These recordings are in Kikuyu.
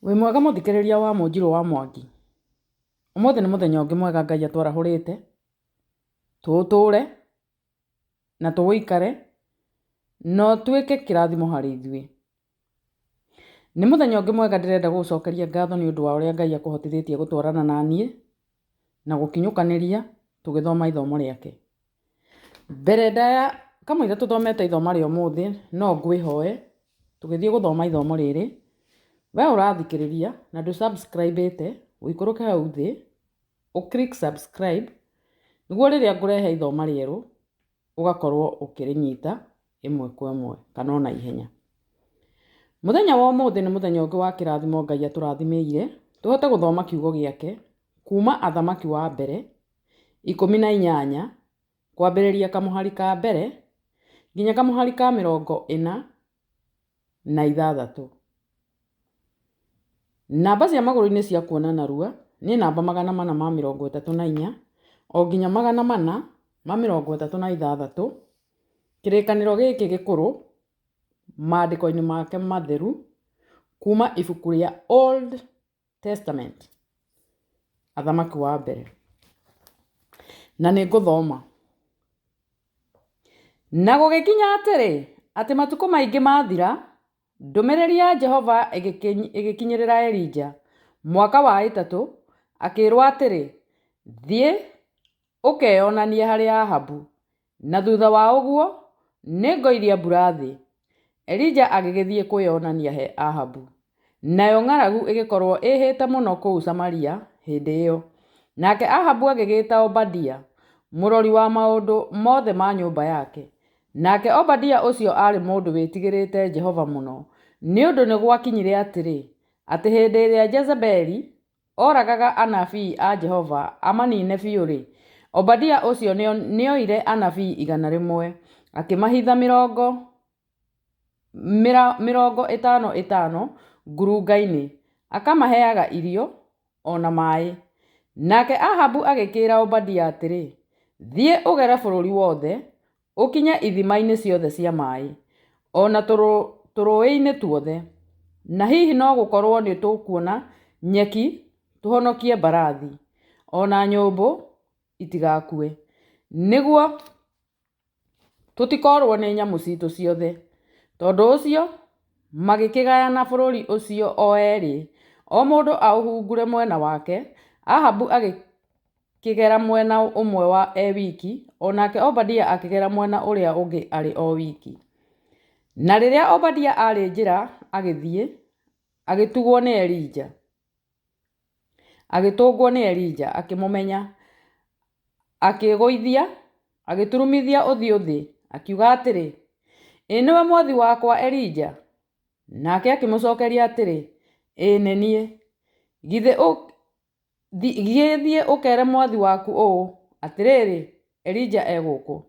Wĩ mwega mũthikĩrĩria wa Mũnjirũ wa Mwangi? Ũmũthĩ nĩ mũthenya ũngĩ mwega Ngai atwarahũrĩte, tũũtũre na tũũikare na ũtuĩke kĩrathimo harĩ ithuĩ. Nĩ mũthenya ũngĩ mwega ndĩrenda gũgũcokeria ngatho nĩ ũndũ wa ũrĩa Ngai akũhotithĩtie gũtwarana na niĩ na gũkinyũkanĩria tũgĩthoma ithomo rĩake. Mbere ndaya kamũira tũthomete ithoma rĩa ũmũthĩ no ngwĩhoe tũgĩthiĩ gũthoma ithomo rĩrĩ, we ũrathikĩrĩria na ndũ subscribe ĩte, ũikũrũke hau thĩ ũ click subscribe nĩguo rĩrĩa ngũrehe ithoma rĩerũ ũgakorwo ũkĩrĩnyita ĩmwe kwa ĩmwe kana ona ihenya. Mũthenya wa ũmũthĩ nĩ mũthenya ũngĩ wa kĩrathimo Ngai atũrathimĩire tũhote gũthoma kiugo gĩake kuma Athamaki wa mbere 18 kwambĩrĩria kamũhari ka mbere nginya kamũhari ka 46. Namba cia magũrũ-inĩ cia kuona narua nĩ namba 434 o nginya 436. Kĩrĩkanĩro gĩkĩ gĩkũrũ maandĩko-inĩ make matheru kuma ibuku rĩa Old Testament, Athamaki wa mbere. Na nĩ ngũthoma. Na gũgĩkinya atĩrĩ, atĩ matukũ maingĩ maathira, ndũmĩrĩri ya Jehova ĩgĩkinyĩrĩra Elija mwaka wa ĩtatũ, akĩĩrwo atĩrĩ, Thiĩ, ũkeyonanie harĩ Ahabu, na thutha wa ũguo nĩngoiria mbura thĩ. Elija agĩgĩthiĩ kwĩonania he Ahabu. Nayo ng'aragu ĩgĩkorũo ĩĩhĩte mũno kũu Samaria hĩndĩ ĩo. Nake Ahabu agĩgĩĩta Obadia, mũrori wa maũndũ mothe ma nyũmba yake. Nake Obadia ũcio aarĩ mũndũ wĩtigĩrĩte Jehova mũno, nĩ ũndũ nĩgwakinyire atĩrĩ, atĩ hĩndĩ ĩrĩa Jezebeli oragaga anabii a Jehova amanine biũ-rĩ, Obadia ũcio nĩoire anabii 100, akĩmahitha mĩrongo 50 ĩtano ngurunga-inĩ, akamaheaga irio o na maĩ. Nake Ahabu agĩkĩĩra Obadia atĩrĩ, Thiĩ ũgere bũrũri wothe, ũkinye ithima-inĩ ciothe cia maĩ, o na tũrũũĩ-inĩ tuothe, na hihi no gũkorũo nĩtũkuona nyeki tũhonokie mbarathi, o na nyũmbũ itigakue, nĩguo tũtikorũo nĩ nyamũ ciitũ ciothe. Tondũ ũcio magĩkĩgayana bũrũri ũcio o erĩ, o mũndũ aũhungure mwena wake, Ahabu agĩkĩgera mwena ũmwe e wiki, o nake Obadia akĩgera mwena ũrĩa ũngĩ arĩ o wiki. Na rĩrĩa Obadia aarĩ njĩra agĩthiĩ, agĩtugwo nĩ Elija. Agĩtũngwo nĩ Elija, akĩmũmenya, akĩĩgũithia, agĩturumithia ũthiũ thĩ, akiuga atĩrĩ, Ĩ nĩwe mwathi wakwa Elija? Nake akĩmũcokeria atĩrĩ, Ĩĩ nĩ niĩ. Githĩ gĩthiĩ ũkeere mwathi waku ũũ, 'Atĩrĩrĩ, Elija e gũkũ.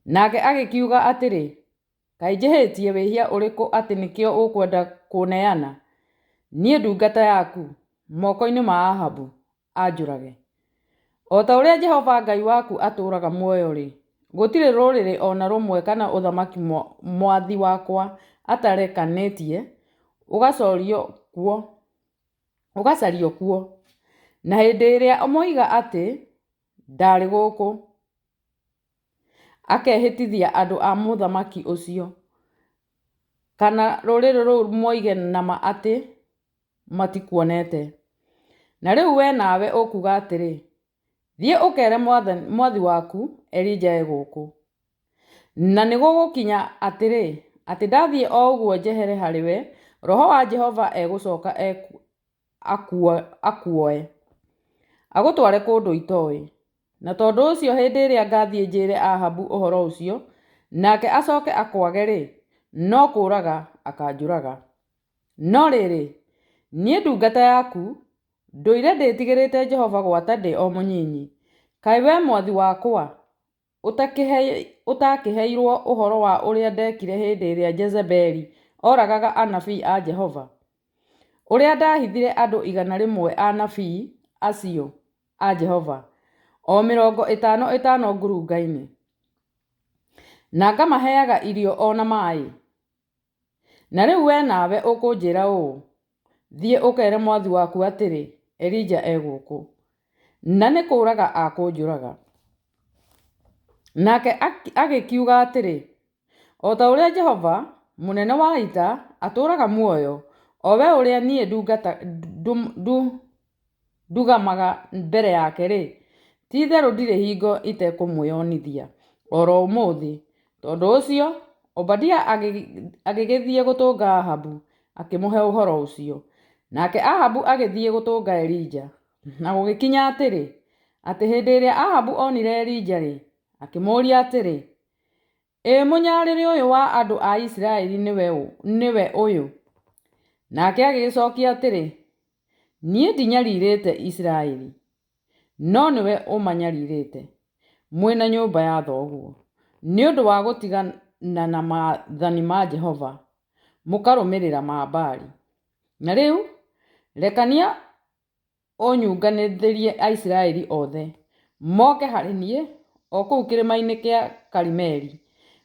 Nake agĩkiuga atĩrĩ, Kaĩ njĩhĩtie wĩhia ũrĩkũ atĩ nĩkĩo ũkwenda kũũneana, niĩ ndungata yaku, moko-inĩ ma Ahabu, anjũrage? O ta ũrĩa Jehova Ngai waku atũũraga muoyo-rĩ, gũtirĩ rũrĩrĩ o na rũmwe kana ũthamaki mwathi wakwa atarekanĩtie ũgacario kuo, na hĩndĩ ĩrĩa moiga atĩ, 'Ndarĩ gũkũ,' akehĩtithia andũ a mũthamaki ũcio, kana rũrĩrĩ rũu moige na ma atĩ matikuonete. Na rĩu wee nawe ũkuuga atĩrĩ, 'Thiĩ ũkeere mwathi waku, Elija e gũkũ. Na nĩgũgũkinya atĩrĩ, atĩ ndathiĩ o ũguo njehere harĩ we, Roho wa Jehova egũcoka akuoe, agũtware kũndũ itoĩ. Na tondũ ũcio hĩndĩ ĩrĩa ngathiĩ njĩre Ahabu ũhoro ũcio, nake acoke akwage-rĩ, no kũũraga akanjũraga. No rĩrĩ, niĩ ndungata yaku, ndũire ndĩĩtigĩrĩte Jehova gwata ndĩ o mũnyinyi. Kaĩ wee mwathi wakwa ũtakĩheirũo ũhoro wa ũrĩa ndekire hĩndĩ ĩrĩa Jezebeli oragaga anabii a Jehova? Ũrĩa ndahithire andũ 100 anabii acio a Jehova, o 50 ĩtano ngurunga-inĩ, na ngamaheaga irio o na maĩ? Na rĩu wee nawe ũkũnjĩra ũũ, Thiĩ ũkere mwathi waku atĩrĩ, 'Elija e gũkũ. Na nĩ kũũraga akũnjũraga. Nake agĩkiuga atĩrĩ, O ta ũrĩa Jehova, mũnene wa ita, atũũraga muoyo, o we ũrĩa niĩ ndũgamaga mbere yake-rĩ, ti-itherũ ndirĩ hingo itekũmwĩonithia o ro ũmũthĩ. Tondũ ũcio Obadia agĩgĩthiĩ gũtũnga Ahabu, akĩmũhe ũhoro ũcio. Nake Ahabu agĩthiĩ gũtũnga Elija. Na gũgĩkinya atĩrĩ, atĩ hĩndĩ ĩrĩa Ahabu onire Elija-rĩ, akĩmũũria atĩrĩ, Ĩ mũnyarĩrĩ ũyũ wa andũ a Isiraeli nĩwe ũyũ? Nake agĩgĩcokia atĩrĩ, Niĩ ndinyarirĩte Isiraeli, no nĩwe ũmanyarirĩte, mwĩ na nyũmba ya thoguo, nĩ ũndũ wa gũtigana na maathani ma Jehova, mũkarũmĩrĩra ma Baali. Na rĩu, rekania ũnyunganithĩrie Aisiraeli othe, moke harĩ niĩ o kũu kĩrĩma-inĩ kĩa Karimeli,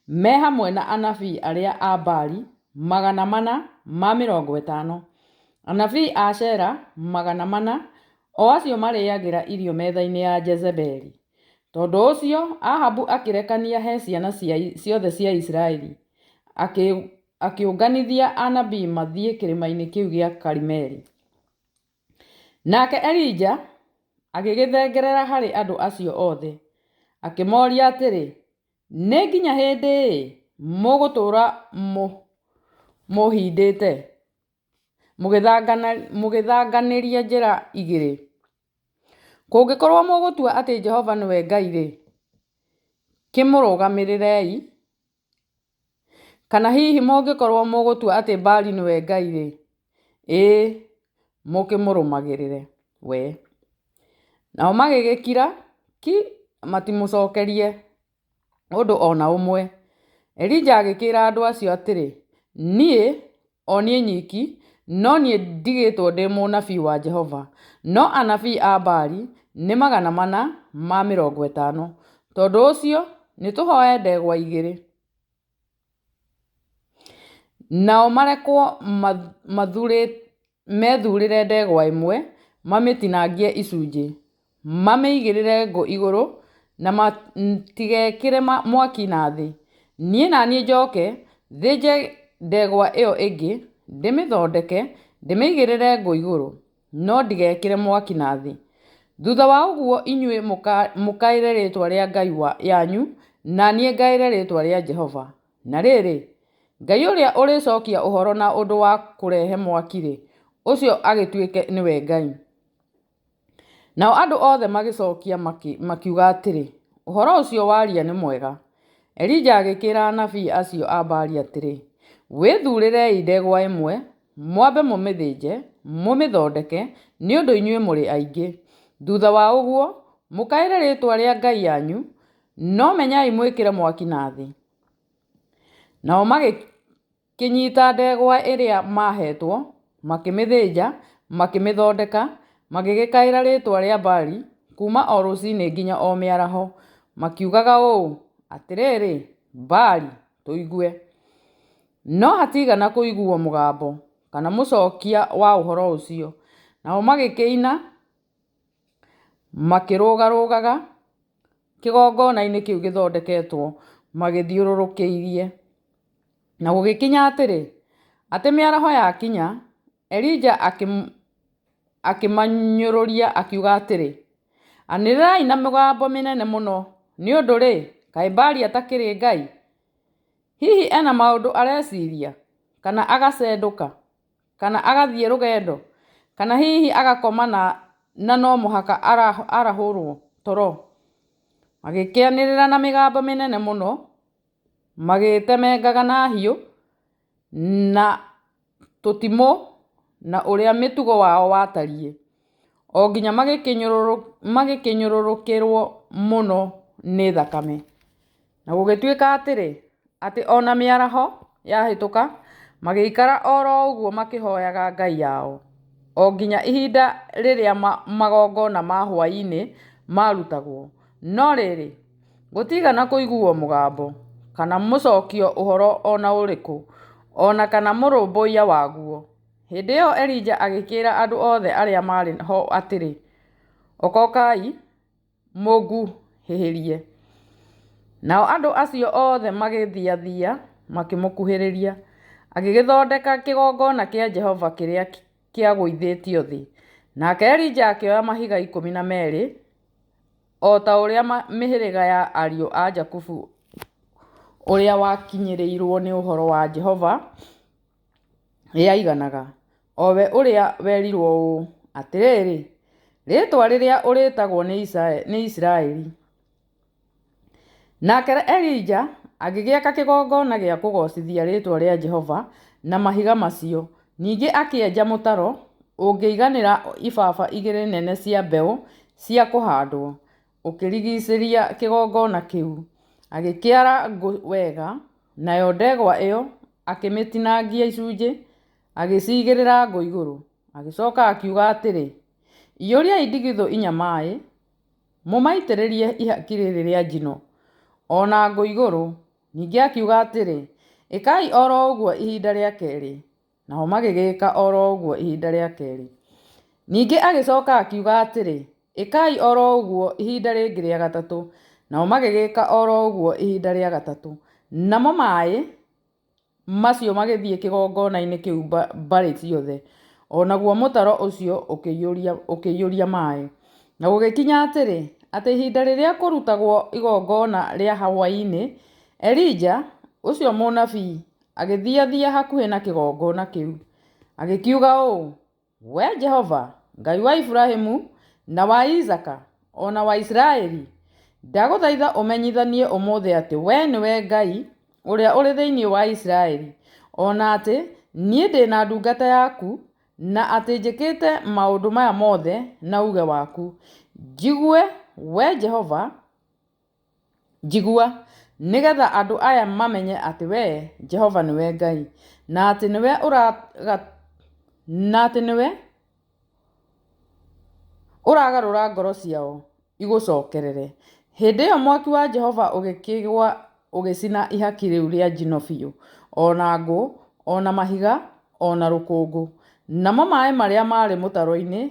me hamwe na anabii arĩa a Baali 450, anabii a Ashera 400, o acio marĩagĩra irio metha-inĩ ya Jezebeli. Tondũ ũcio Ahabu akĩrekania he ciana ciothe cia Isiraeli, akĩũnganithia anabii mathiĩ kĩrĩma-inĩ kĩu gĩa Karimeli. Nake Elija agĩgĩthengerera harĩ andũ acio othe, akĩmoria atĩrĩ, Nĩ nginya hĩndĩ ĩ mũgũtũũra mũhĩndĩte, mũgĩthanganĩria njĩra igĩrĩ? Kũngĩkorũo mũgũtua atĩ Jehova nĩwe Ngai-rĩ, kĩmũrũgamĩrĩrei; kana hihi mũngĩkorũo mũgũtua atĩ Baali nĩwe Ngai-rĩ, ĩĩ, mũkĩmũrũmagĩrĩre we. Nao magĩgĩkira ki matimũcokerie ũndũ o na ũmwe. Elija agĩkĩĩra andũ acio atĩrĩ, Niĩ, o niĩ nyiki, no niĩ ndigĩtwo ndĩ mũnabii wa Jehova, no anabii a Baali nĩ 450. Tondũ ũcio nĩtũhoe ndegwa igĩrĩ, nao marekwo methurĩre ndegwa ĩmwe, mamĩtinangie icunjĩ, mamĩigĩrĩre ngũ igũrũ, na matigekĩre mwaki na thĩ. Niĩ na niĩ njoke thĩnje ndegwa ĩo ĩngĩ, ndĩmĩthondeke, ndĩmĩigĩrĩre ngũ igũrũ, no ndigekĩre mwaki na thĩ. Thutha wa ũguo inyuĩ mũkaĩre rĩĩtwa rĩa ngai yanyu, na niĩ ngaĩre rĩĩtwa rĩa Jehova. Na rĩrĩ, Ngai ũrĩa ũrĩcokia ũhoro na ũndũ wa kũrehe mwaki-rĩ, ũcio agĩtuĩke nĩwe Ngai. Nao andũ othe magĩcokia makiuga atĩrĩ, Ũhoro ũcio waria nĩ mwega. Elija agĩkĩĩra anabii acio a Baali atĩrĩ, Wĩthurĩrei ndegwa ĩmwe, mwambe mũmĩthĩnje, mũmĩthondeke, nĩ ũndũ inyuĩ mũrĩ aingĩ. Thutha wa ũguo, mũkaĩre rĩĩtwa rĩa ngai yanyu, no menyai mwĩkĩre mwaki na thĩ. Nao magĩkĩnyita ndegwa ĩrĩa maaheetwo, makĩmĩthĩnja, makĩmĩthondeka, magĩgĩkaĩra rĩĩtwa rĩa Baali kuuma o rũcinĩ nginya o mĩaraho, makiugaga ũũ, Atĩrĩrĩ, Baali, tũigue! No hatiigana kũiguwo mũgambo, kana mũcokia wa ũhoro ũcio. Nao magĩkĩina makĩrũgarũgaga kĩgongona-inĩ kĩu gĩthondeketwo magĩthiũrũrũkĩirie. Na gũgĩkinya atĩrĩ, atĩ mĩaraho yakinya, Elija akĩmanyũrũria akiuga atĩrĩ, Anĩrĩrai na mĩgambo mĩnene mũno, nĩ ũndũ-rĩ, kaĩ Baali atakĩrĩ Ngai? Hihi ena maũndũ areciria, kana agacendũka, kana agathiĩ rũgendo, kana hihi agakoma na no mũhaka arahũrwo toro? Magĩkĩanĩrĩra na mĩgambo mĩnene mũno, magĩĩtemengaga na hiũ, na tũtimũ, na ũrĩa mĩtugo wao watariĩ, o nginya magĩkĩnyũrũrũkĩrũo mũno nĩ thakame. Na gũgĩtuĩka atĩrĩ, atĩ o na mĩaraho yahĩtũka, magĩikara o ro ũguo makĩhoyaga ngai yao, o nginya ihinda rĩrĩa magongona ma hwaĩ-inĩ maarutagwo. No rĩrĩ, gũtiigana kũiguwo mũgambo, kana mũcokio ũhoro o na ũrĩkũ, o na kana mũrũmbũiya waguo. Hĩndĩ ĩo Elija agĩkĩĩra andũ othe arĩa maarĩ ho atĩrĩ, Okokai, mũnguhĩhĩrie. Nao andũ acio othe magĩthiathia makĩmũkuhĩrĩria. Agĩgĩthondeka kĩgongona kĩa Jehova kĩrĩa kĩagũithĩtio thĩ. Nake Elija akĩoya mahiga 12, o ta ũrĩa mĩhĩrĩga ya ariũ a Jakubu ũrĩa wakinyĩrĩirũo nĩ ũhoro wa Jehova yaiganaga, o we ũrĩa werirũo ũũ, Atĩrĩrĩ, rĩĩtwa rĩrĩa ũrĩĩtagwo nĩ Isiraeli. Nake Elija agĩgĩaka kĩgongona gĩa kũgoocithia rĩĩtwa rĩa Jehova na mahiga macio, ningĩ akĩenja mũtaro ũngĩiganĩra ibaba igĩrĩ nene cia mbeũ cia kũhandwo, ũkĩrigicĩria kĩgongona kĩu. Agĩkĩara ngũ wega, nayo ndegwa ĩo akĩmĩtinangia icunjĩ, agĩciigĩrĩra ngũ igũrũ. Agĩcoka akiuga atĩrĩ, Iyũriai ndigithũ inya maĩ, mũmaitĩrĩrie ihaki rĩrĩ rĩa njino, o na ngũ igũrũ. Ningĩ akiuga atĩrĩ, Ĩkai o ro ũguo ihinda rĩa kerĩ. Nao magĩgĩka o ro ũguo ihinda rĩa kerĩ. Ningĩ agĩcoka akiuga atĩrĩ, Ĩkai o ro ũguo ihinda rĩngĩ rĩa gatatũ. Nao magĩgĩka o ro ũguo ihinda rĩa gatatũ. Namo maĩ macio magĩthiĩ kĩgongona-inĩ kĩu mbarĩ ciothe, o naguo mũtaro ũcio ũkĩiyũria maĩ. Na gũgĩkinya atĩrĩ, atĩ ihinda rĩrĩa kũrutagwo igongona rĩa hwaĩ-inĩ, Elija, ũcio mũnabii, agĩthiathia hakuhĩ na kĩgongona kĩu, agĩkiuga ũũ, Wee Jehova, Ngai wa Iburahimu, na wa Isaaka, o na wa Isiraeli, ndagũthaitha ũmenyithanie ũmũthĩ atĩ wee nĩwe Ngai ũrĩa ũrĩ thĩinĩ wa Isiraeli, o na atĩ niĩ ndĩ na ndungata yaku, na atĩ njĩkĩte maũndũ maya mothe na uuge waku. Njigue, wee Jehova, Njigua, nĩ getha andũ aya mamenye atĩ wee, Jehova, nĩwe Ngai, na atĩ nĩwe ũragarũra ngoro ciao igũcokerere. Hĩndĩ ĩo mwaki wa Jehova ũgĩkĩgũa ũgĩcina ihaki rĩu rĩa njino biũ, o na ngũ, o na mahiga, o na rũkũngũ, namo maĩ marĩa maarĩ mũtaro-inĩ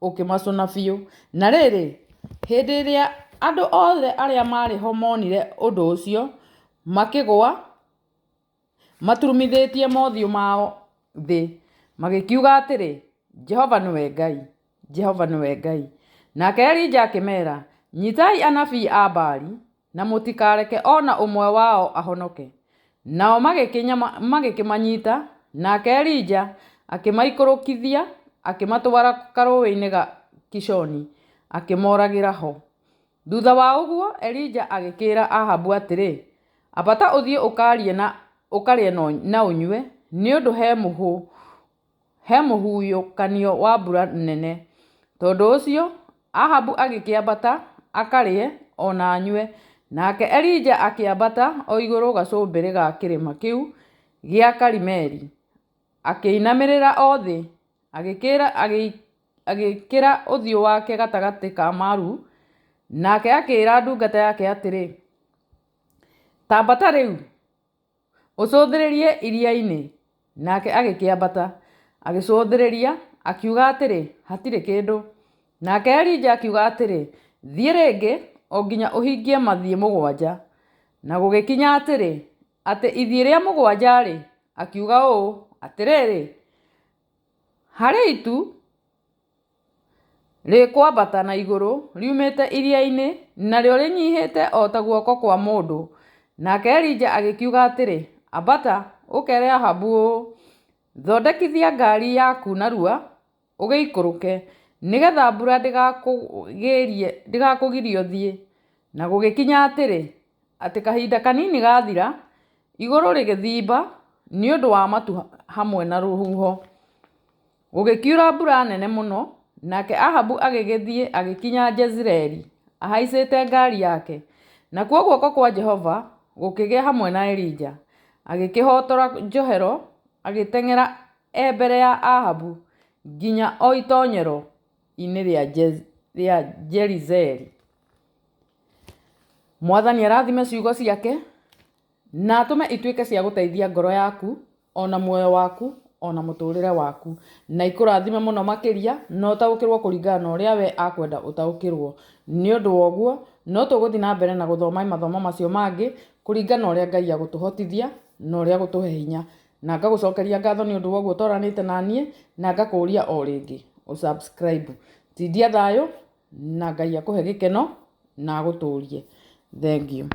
ũkĩmacũna biũ. Na rĩrĩ, hĩndĩ ĩrĩa andũ othe arĩa maarĩ ho moonire ũndũ ũcio, makĩgũa maturumithĩtie mothiũ mao thĩ, magĩkiuga atĩrĩ, Jehova nĩwe Ngai! Jehova nĩwe Ngai! Nake Elija akĩmeera, Nyitai anabii a Baali, na mũtikareke o na ũmwe wao ahonoke. Nao magĩkĩmanyita, nake Elija akĩmaikũrũkithia akĩmatwara karũũĩ-inĩ ga Kishoni, akĩmoragĩra ho. Thutha wa ũguo Elija agĩkĩĩra Ahabu atĩrĩ, Ambata ũthiĩ ũkarĩe na ũnyue, nĩ ũndũ he mũhuyũkanio wa mbura nene. Tondũ ũcio Ahabu agĩkĩambata akarĩe o na anyue, nake Elija akĩambata o igũrũ gacũmbĩrĩ ga kĩrĩma kĩu gĩa Karimeli, akĩinamĩrĩra o thĩ, agĩĩkĩra ũthiũ wake gatagatĩ ka maru, nake akĩĩra ndungata yake atĩrĩ, Ta ambata rĩu, ũcũthĩrĩrie iria-inĩ. Nake agĩkĩambata, agĩcũthĩrĩria, akiuga atĩrĩ, Hatirĩ kĩndũ. Nake Elija akiuga atĩrĩ, Thiĩ rĩngĩ, o nginya ũhingie mathiĩ mũgwanja. Na gũgĩkinya atĩrĩ, atĩ ithiĩ rĩa mũgwanja-rĩ, akiuga ũũ, Atĩrĩrĩ, harĩ itu rĩkwambata na igũrũ riumĩte iria-inĩ, narĩo rĩnyihĩte o ta guoko kwa mũndũ. Nake Elija agĩkiuga atĩrĩ, Ambata, ũkeere Ahabu ũũ, 'Thondekithia ngaari yaku narua, ũgĩikũrũke, nĩ getha mbura ndĩgakũgirie ũthiĩ. Na gũgĩkinya atĩrĩ, atĩ kahinda kanini gaathira, igũrũ rĩgĩthimba nĩ ũndũ wa matu hamwe na rũhuho. Gũgĩkiura mbura nene mũno, nake Ahabu agĩgĩthiĩ agĩkinya Jezireeli ahaicĩte ngaari yake. Nakuo guoko kwa Jehova gũkĩgĩa hamwe na Elija, agĩkĩhotora njohero, agĩteng'era e mbere ya Ahabu nginya o itonyero-inĩ rĩa Jezireeli. Mwathani arathime ciugo ciake na atũme ituĩke cia gũteithia ngoro yaku, o na muoyo waku. ona mũtũrĩre waku, na ikũrathime mũno makĩria, na ũtaũkĩrwo kũringana na ũrĩa we akwenda ũtaũkĩrwo. Nĩ ũndũ wa ũguo, no tũgũthiĩ na mbere na gũthoma mathomo macio mangĩ kũringana na ũrĩa Ngai agũtũhotithia na ũrĩa agũtũhe hinya. Na ngagũcokeria ngatho nĩ ũndũ wa ũguo ũtoranĩte na niĩ, na ngakũria o rĩngĩ ũ subscribe. Tindia thayũ na Ngai akũhe gĩkeno na agũtũrie. Thengiũ.